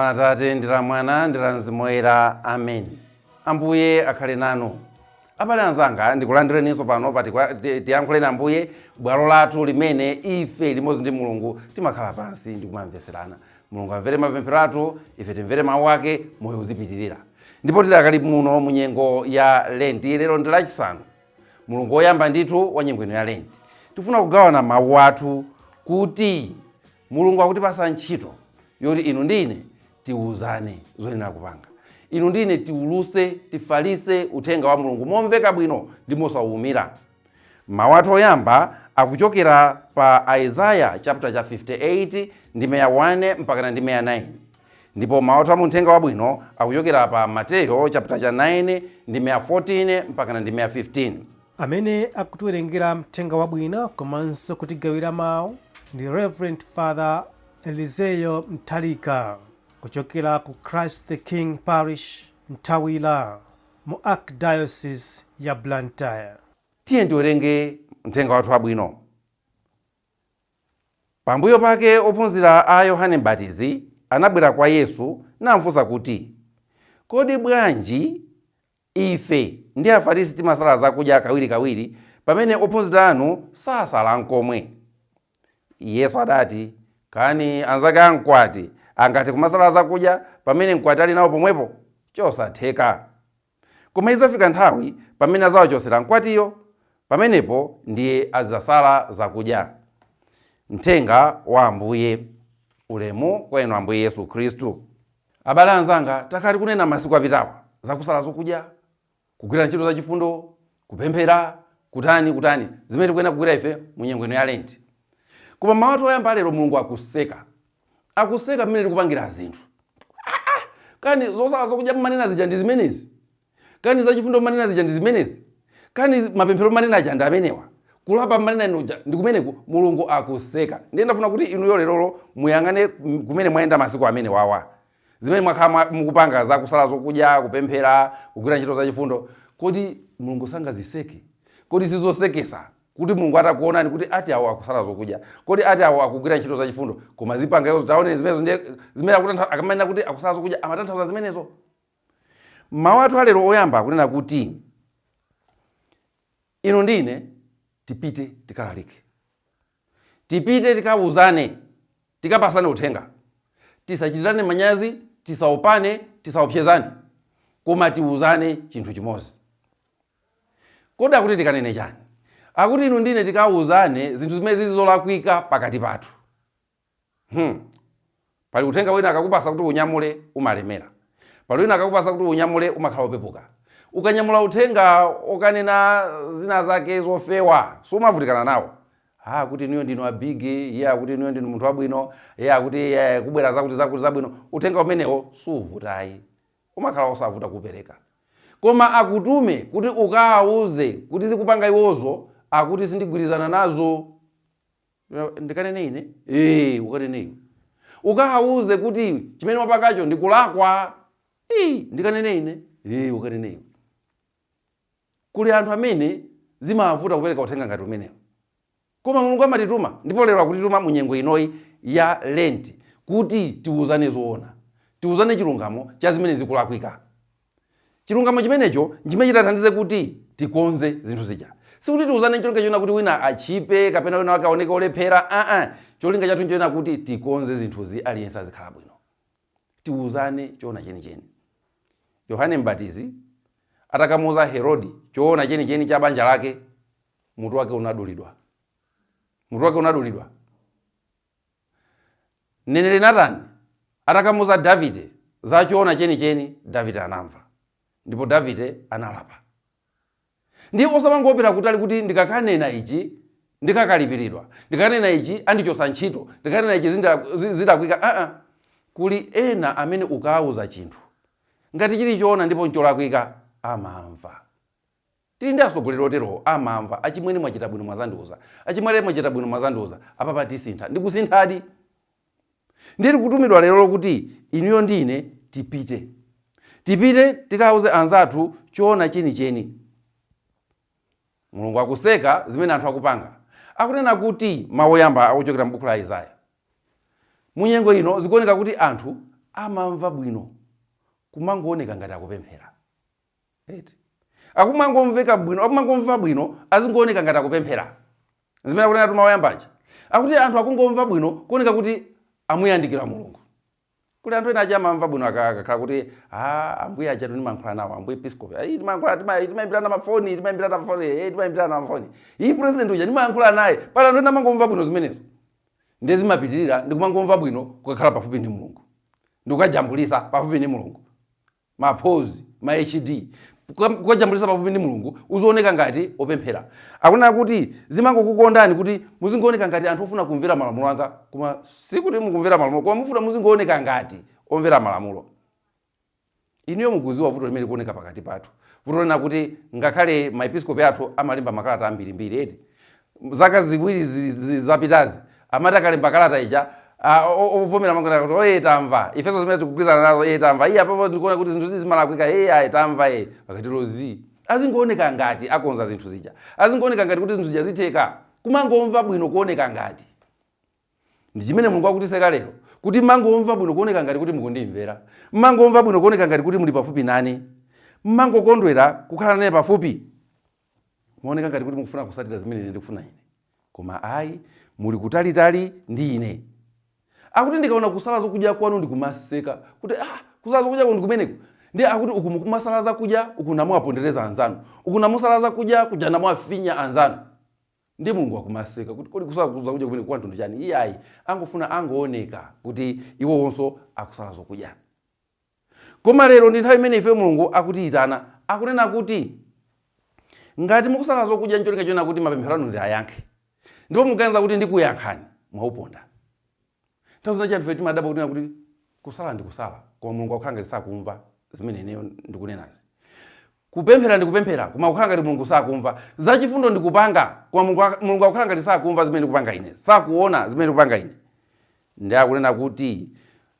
La Atate ndi la Mwana ndi la Mzimu Woyera. Amen. Ambuye akhale nanu. Abale anzanga, ndikulandireninso pano pa Tiyankhuleni Ambuye, bwalo lathu limene ife limodzi ndi Mulungu timakhala pansi ndi kumamvetserana. Mulungu amvere mapemphero athu, ife timvere mawu ake, moyo uzipitirira. Ndipo tidakali muno mu nyengo ya Lenti. Lero ndi Lachisanu, mulungu woyamba ndithu wa nyengo ino ya Lenti. Tifuna kugawana mawu athu kuti Mulungu akutipasa ntchito yoti inu ndi ine tiwuzane zoyenera kupanga. Inu ndi ine tiuluse, tifalitse uthenga wa Mulungu momveka bwino ndi mosawumira. Mawu athu oyamba akuchokera pa Isaiah chapter cha 58 ndime ya 1 mpakana ndime ya 9, ndipo mawu athu a muthenga wabwino akuchokera pa Mateyo chapter cha 9 ndime ya 14 mpakana ndime ya 15. Amene akutiwerengera mthenga wabwino komanso kutigawira mawu ndi Reverend Father Elizeyo Mthalika kuchokera ku Christ the King Parish, Mthawira, mu Archdiocese ya Blantyre. Tiye tiwerenge mthenga wathu wabwino. Pambuyo pake ophunzira a Yohane Mbatizi anabwera kwa Yesu namfunsa kuti, "Kodi bwanji ife ndi Afarisi timasala zakudya kawirikawiri, pamene ophunzira anu sasala nkomwe?" Yesu adati, "Kani anzake a mkwati angathe kumasala zakudya pamene mkwati ali nawo pomwepo? Chosatheka. Koma idzafika nthawi pamene adzawachotsera mkwatiyo, pamenepo ndiye azidzasala zakudya." Mthenga wa Ambuye. Ulemu kwa inu Ambuye Yesu Khristu. Abale anzanga, takhala tikunena masiku apitawa zakusala zokudya, kugwira ntchito zachifundo, kupemphera, kutani kutani, zimene tikuyenera kugwira ife mu nyengo ino ya Lenti. Koma mawu athu oyamba lero, Mulungu akuseka, akuseka pamene tikupangira zinthu. Ah, ah, kani zosala zokudya mmanena zija ndi zimenezi? Kani zachifundo mmanena zija ndi zimenezi? Kani mapemphero mmanena aja ndi amenewa? Kulapa mmanena inu ndi kumeneku? Mulungu akuseka. Ndiye ndafuna kuti inuyo lerolo muyang'ane kumene mwayenda masiku amene wawa, zimene mwakhala mukupanga za kusala zokudya, kupemphera, kugwira ntchito zachifundo. Kodi Mulungu sangaziseke? Kodi sizosekesa kuti Mulungu atakuonani kuti ati awo akusala zokudya, kodi ati awo akugwira ntchito zachifundo, koma zipanga iwo? Taoneni zimenezo, ndiye zimene akamanena kuti akusala zokudya, amatanthauza zimenezo. Mawu athu alero oyamba akunena kuti inu ndi ine tipite tikalalike, tipite tikawuzane, tikapasane uthenga. Tisachitirane manyazi, tisaopane, tisaopsezane, koma tiwuzane chinthu chimodzi. Kodi akuti tikanene chani? Akuti inu ndine tikawuzane zinthu zimene zili zolakwika pakati pathu. Pali uthenga wina akakupasa kuti unyamule, umalemera. Pali wina akakupasa kuti unyamule, umakhala opepuka. Ukanyamula uthenga okanena zina zake zofewa, sumavutikana nawo. Ah, kuti inuyo ndinu abigi, iye akuti inuyo ndinu munthu wabwino, iye akuti kubwera zakuti zakuti zabwino, uthenga umenewo suvutayi, umakhala osavuta kupereka. Koma akutume kuti ukawauze kuti zikupanga iwozo, akuti sindigwirizana nazo, ndikanene ine? Ee, ukanene iwe. Ukawauze kuti chimene wapangacho ndikulakwa. Ii, ndikanene ine? Ee, ukanene iwe. Kuli anthu amene zimavuta kupereka uthenga ngati umenewo, koma Mulungu amatituma, ndipo lero akutituma mu nyengo inoyi ya Lenti kuti tiwuzane zoona, tiwuzane chilungamo cha zimene zikulakwika. Chilungamo chimenecho nchimene chitathandize kuti tikonze zinthu zija. Sikuti tiwuzane cholinga chona kuti wina achipe kapena wina wake aoneke olephera, aa. Cholinga chathu nchoona kuti tikonze zinthuzi, aliyense azikhala bwino. Tiwuzane choona chenicheni. Yohane Mbatizi atakamuuza Herodi choona chenicheni cha banja lake, mutu wake unadulidwa, mutu wake unadulidwa. Mneneri Natani atakamuuza Davide za choona chenicheni, Davide anamva ndipo Davide analapa. Ndiye osamangopita kutali kuti ndikakanena ichi ndikakalipiridwa, ndikanena ichi andichosa ntchito, ndikanena ichi zilakwika. Aa, kuli ena amene ukawuza chinthu ngati chili choona ndipo ncholakwika, amamva. Tili ndi atsogoleri oterowo, amamva: "Achimwene, mwachita bwino mwazandiuza. Achimwene, mwachita bwino mwazandiuza. Apapa tisintha." Ndikusinthadi. Ndili kutumidwa lero kuti inuyo ndine tipite, tipite tikauze anzathu choona chenicheni. Mulungu akuseka zimene anthu akupanga. Akunena kuti mawu oyamba akuchokera m'buku la Isaya. Munyengo ino zikuoneka kuti anthu Amamva bwino kumangooneka ngati akupemphera. Eti. Akumangomveka bwino, akumangomva bwino azingooneka ngati akupemphera. Zimene akunena mawu oyamba aja. Akuti anthu akungomva bwino kuoneka kuti amuyandikira Mulungu. Kuli anthu ena aja amamva bwino akakhala kuti, ah, ambuye aja timayankhula nawo, ambuye episcopi. Ayi, timayankhula, timayimbirana mafoni, timayimbirana mafoni, eh, timayimbirana mafoni. Iyi president uja ndimayankhula naye. Pali anthu ena amangomva bwino zimenezo. Ndiye zimapitirira ndikumangomva bwino kukakhala pafupi ndi Mulungu. Ndikukajambulisa pafupi ndi Mulungu. Ma pose, ma HD. Kukajambulisa pafupi ndi Mulungu uzioneka ngati opemphera. Akunena kuti zimangokukondani kuti muzingooneka ngati anthu ofuna kumvera malamulo anga, koma sikuti mukumvera malamulo, koma mufuna muzingooneka ngati omvera malamulo. Inuyo mukuziwa vuto limene likuoneka pakati pathu. Vuto lina kuti ngakhale maepiskopi athu amalemba makalata ambirimbiri, eti. Zaka 2 zapitazi amati akalemba kalata ija, ovomera mangona kuti oye tamva, ifenso zimene tikugwirizana nazo, oye tamva, iye apapo ndikuona kuti zinthu zizi zimalakwika, iye ayi tamva, iye akatero zi azingooneka ngati akonza zinthu zija, azingooneka ngati kuti zinthu zija zitheka, kumangomva bwino kuoneka ngati. Ndi chimene Mulungu akutiseka lero, kuti mangomva bwino kuoneka ngati kuti mukundimvera, mangomva bwino kuoneka ngati kuti muli pafupi nane, mangokondwera kukhala nane pafupi, maoneka ngati kuti mukufuna kusatira zimene ine ndikufuna ine, koma ayi, muli kutalitali ndi ine. Akuti ndikaona kusala zokudya kwanu ndikumaseka kuti kusala zokudya kwanu ndikumeneko. Ndiye akuti uku mukumasala zakudya, uku namuwapondereza anzanu, uku namusala zakudya, kuja namuwafinya anzanu. Ndiye Mulungu akumaseka kuti kodi kusala zakudya kumene kwa mtundu chani? Iye ayi, angofuna angooneka kuti iwowonso akusala zokudya. Koma lero ndi nthawi imene ife Mulungu akutiyitana, akunena kuti ngati mukusala zokudya ncholinga chonena kuti mapemphero anu ndi ayankhe, ndipo mukuganiza kuti ndikuyankhani, mwauponda. Nthawi zina anthu ife timadabwa kunena kuti kusala ndi kusala, koma Mulungu akukhala ngati sakumva zimene ineyo ndikunenazi. Kupemphera ndi kupemphera, koma akukhala ngati Mulungu sakumva. Zachifundo ndikupanga, koma Mulungu akukhala ngati sakumva zimene ndikupanga ine, sakuona zimene ndikupanga ine. Ndiye akunena kuti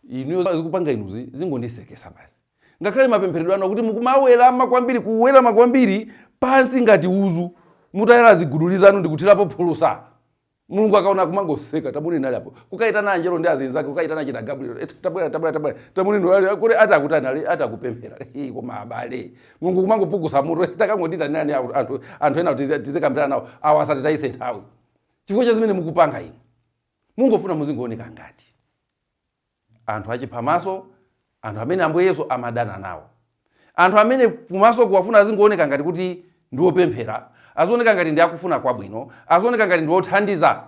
inuyo zikupanga inuzi zingondisekesa basi. Ngakhale mapempheredwe anu akuti mukumawerama kwambiri, kuwerama kwambiri pansi ngati uzu, mutayala ziguduli zanu ndikuthirapo phulusa. Mulungu akaona kumangoseka, tamuneni ali apo. Kukaitana angelo ndi azinzake, kukaitana china Gabriel. Tabwera, tabwera, tabwera. Tamuneni ali, kodi ati akutani ali, ati akupemphera. Hii, koma abale. Mulungu kumangopukusa mutu, takangonditanirani anthu ena tizikambirana nawo, awa asatitayitse nthawi. Chifukwa cha zimene mukupanga inu. Mungofuna muzingooneka ngati anthu achiphamaso, anthu amene Ambuye Yesu amadana nawo. Anthu amene kumaso kuwafuna azingooneka ngati kuti ndi opemphera, azioneka ngati ndi akufuna kwabwino, azioneka ngati ndi othandiza.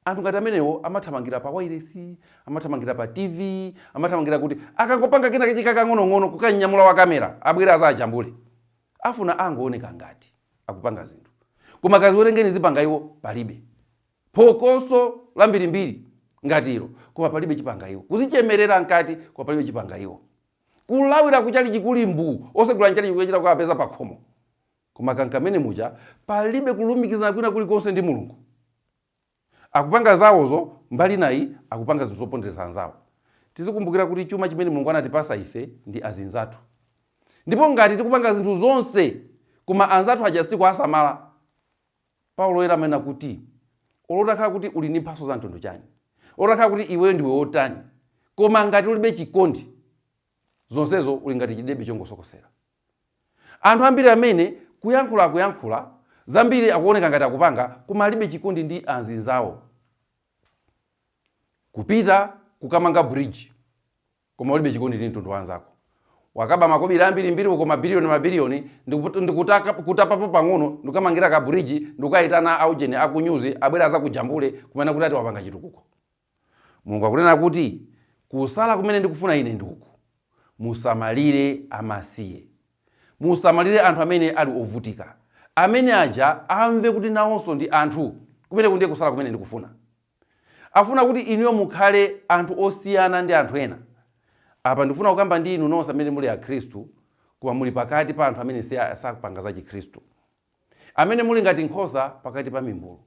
Anthu ngati amenewo amathamangira pa wailesi, amathamangira pa TV, amathamangira kuti akangopanga kena kachika kang'onong'ono kukanyamula wa kamera, abwere azajambule. Afuna angooneka ngati akupanga zinthu. Koma kaziwerengeni zipanga iwo palibe. Phokoso lambirimbiri ngati ilo, koma palibe chipanga iwo. Kuzichemerera mkati, koma palibe chipanga iwo. Kulawira kuchalichi kuli mbu, osegula mchalichi kukachita kukapeza pakhomo. Koma kankamene muja palibe kulumikizana kwina kulikonse ndi Mulungu. Akupanga zawozo, mbali nayi akupanga zinthu zopondereza anzawo. Tizikumbukira kuti chuma chimene Mulungu anatipasa ife ndi azinzathu. Ndipo ngati tikupanga zinthu zonse koma anzathu aja sitikuwasamala, Paulo Woyera amanena kuti olo utakhala kuti uli ndi mphatso za mtundu chani, olo utakhala kuti iweyo ndiwe wotani, koma ngati ulibe chikondi, zonsezo uli ngati chidebe chongosokosera. Anthu ambiri amene kuyankhula akuyankhula, zambiri akuoneka ngati akupanga, koma alibe chikondi ndi anzinzawo. Kupita kukamanga bridge, koma ulibe chikondi ndi mtundu wa anzako. Wakaba makobiri ambirimbiri uko, mabiliyoni mabiliyoni, ndikutapapo pang'ono ndikukamangira ka bridge, ndikukayitana aujeni aku news abwere azakujambule kumene kuti ati wapanga chitukuko. Mulungu akunena kuti kusala kumene ndikufuna ine ndi uku: musamalire amasiye, musamalire anthu amene ali ovutika, amene aja amve kuti nawonso ndi anthu. Kumeneku ndiye kusala kumene ndikufuna. Afuna kuti inuyo mukhale anthu osiyana ndi anthu ena. Apa ndikufuna kukamba ndi inu nonse amene muli akhristu, koma muli pakati pa anthu amene sakupanga za chikhristu, amene muli ngati nkhosa pakati pa mimbulu.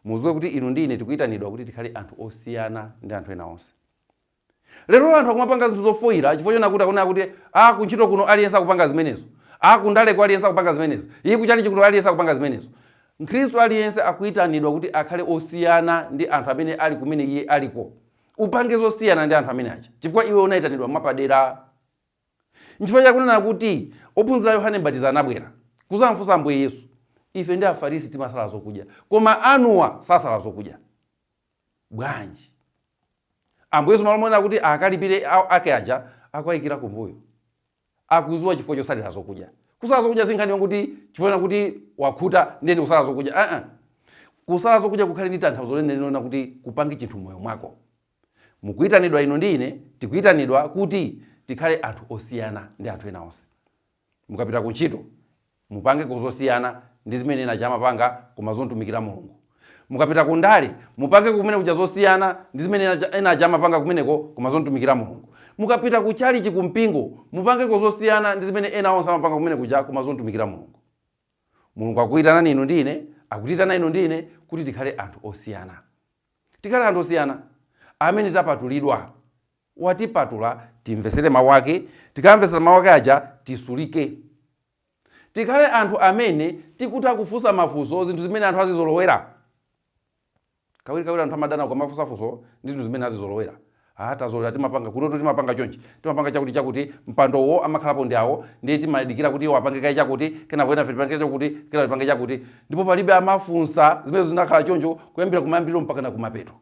Mudziwe kuti inu ndi ine tikuyitanidwa kuti tikhale anthu osiyana ndi anthu ena onse. Lero anthu akumapanga zinthu zofoyira chifukwa chona kuti akuona kuti kuntchito kuno aliyense akupanga zimenezo, kundaleko aliyense akupanga zimenezo, iyi kuchalichi kuno aliyense akupanga zimenezo. Mkhristu aliyense akuyitanidwa kuti akhale osiyana ndi anthu amene ali kumene iye aliko. Upange zosiyana ndi anthu amene aja, chifukwa iwe unayitanidwa mwapadera. Nchifukwa chakunena kuti ophunzira Yohane Mbatizi anabwera kuzamfunsa Ambuye Yesu, ife ndi Afarisi timasala zokudya, koma anuwa sasala zokudya bwanji? Ambuye Yesu malo monena kuti akalipire ake aja, akuwayikira kumbuyo. Akuziwa chifukwa chosalira zokudya. Kusala zokudya si nkhani yokuti chifukwa kuti wakhuta ndiye ndikusala zokudya. Kusala zokudya kukhale ndi tanthauzo lenileni lonena kuti kupange chinthu m'moyo mwako. Mukuyitanidwa inu ndi ine, tikuyitanidwa kuti tikhale anthu osiyana ndi anthu ena onse. Mukapita ku ntchito, mupangeko zosiyana ndi zimene ena aja amapanga, koma zontumikira Mulungu. Mukapita ku ndale, mupangeko kumene kuja zosiyana ndi zimene ena aja amapanga kumeneko, koma zontumikira Mulungu. Mukapita ku chalichi, ku mpingo, mupangeko zosiyana ndi zimene ena onse amapanga kumene kuja, koma zontumikira Mulungu. Mulungu akuyitanani inu ndi ine, akutiyitana inu ndi ine kuti tikhale anthu osiyana. Tikhale anthu osiyana amene tapatulidwa. Watipatula timvesere mawu ake. Tikamvesera mawu ake aja, tisulike. Tikhale anthu amene tikutha kufunsa mafunso zinthu zimene anthu azizolowera. Kawirikawiri anthu amadana ukamafunsa funso ndi zinthu zimene azizolowera. Ah, tazolowera, timapanga kunoto, timapanga chonchi, timapanga chakuti chakuti, mpandowo amakhalapo ndi awo, ndiye timadikira kuti iwo apange kaye chakuti, kenako ena ife tipange chakuti, kenako tipange chakuti, ndipo palibe amafunsa. Zimene zinakhala choncho kuyambira kumayambiriro mpaka na kumapeto.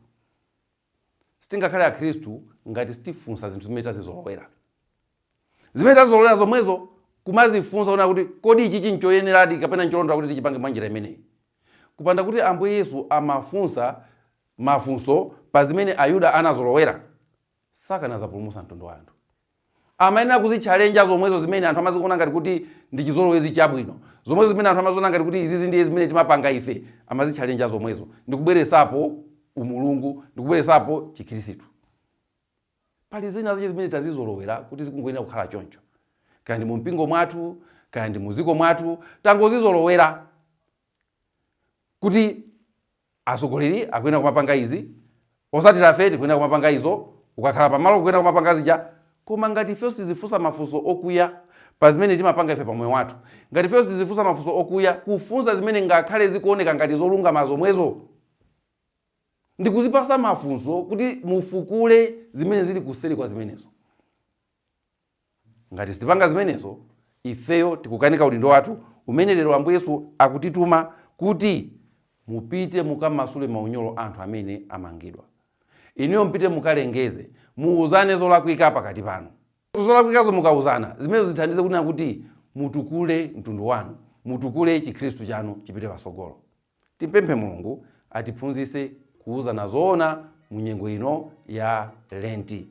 Sitingakhale Akhristu ngati sitifunsa zinthu zimene tazizolowera. Zimene tazizolowera zomwezo kumazifunsa kunena kuti kodi ichi chinchoyeneradi kapena ncholondola kuti tichipange mwa njira imeneyi? Kupanda kuti Ambuye Yesu amafunsa mafunso pa zimene Ayuda anazolowera, sakanazapulumutsa mtundu wa anthu. Amayenera kuzitchalenja zomwezo zimene anthu amaziona ngati kuti ndi chizolowezi chabwino, zomwezo zimene anthu amaziona ngati kuti izizi ndiye zimene timapanga ife. Amazitchalenja zomwezo ndikubweresapo umulungu, ndikubweresapo Chikhristu. Pali zina zache zimene tazizolowera kuti zikungoyenera kukhala choncho, kaya ndi mu mpingo mwathu, kaya ndi mu dziko mwathu. Tangozizolowera kuti atsogoleri akuyenera kumapanga izi, osatira ife tikuyenera kumapanga izo, ukakhala pamalo kuyenera kumapanga zija. Koma ngati ifenso tizifunsa mafunso okuya pa zimene timapanga ife pamoyo wathu, ngati ifenso tizifunsa mafunso okuya, kufunsa zimene ngakhale zikuoneka ngati zolungama zomwezo, ndikuzipasa mafunso kuti mufukule zimene zili kuseri kwa zimenezo. Ngati sitipanga zimenezo, ifeyo tikukanika udindo wathu umene lero Ambuye Yesu akutituma kuti mupite mukamasule maunyolo anthu amene amangidwa. Inuyo mpite mukalengeze, muuzane zolakwika pakati panu. Zolakwikazo mukauzana, zimenezo zithandize kunena kuti mutukule mtundu wanu, mutukule Chikhristu chanu chipite patsogolo. Tipemphe Mulungu atiphunzitse kuuzana zoona mu nyengo ino ya Lenti.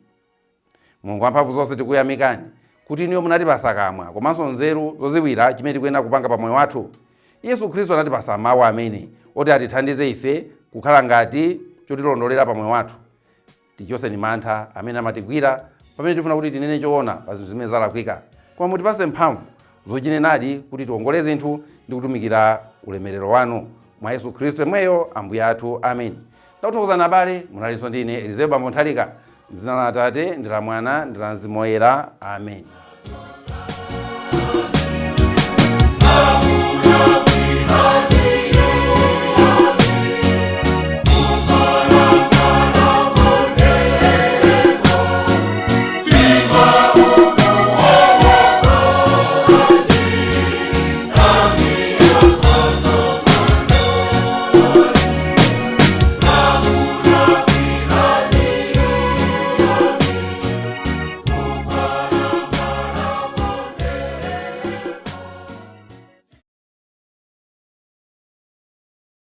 Mulungu wamphamvu zonse, tikuyamikani kuti inuyo munatipasa kamwa komanso nzeru zoziwira chimene tikuyenera kupanga pa moyo wathu. Yesu Khristu anatipasa mawu amene oti atithandize ife kukhala ngati chotilondolera pa moyo wathu. Tichoseni mantha amene amatigwira pamene tifuna kuti tinene choona pa zinthu zimene zalakwika, koma mutipase mphamvu zochinenadi kuti tiwongole zinthu ndi kutumikira ulemerero wanu. Mwa Yesu Khristu yemweyo Ambuye athu, amen. Ndakuthokozani abale, munalinso ndine Elizeo Bambo Nthalika. M'dzina la Atate ndi la Mwana ndi la Mzimu Woyera, amen.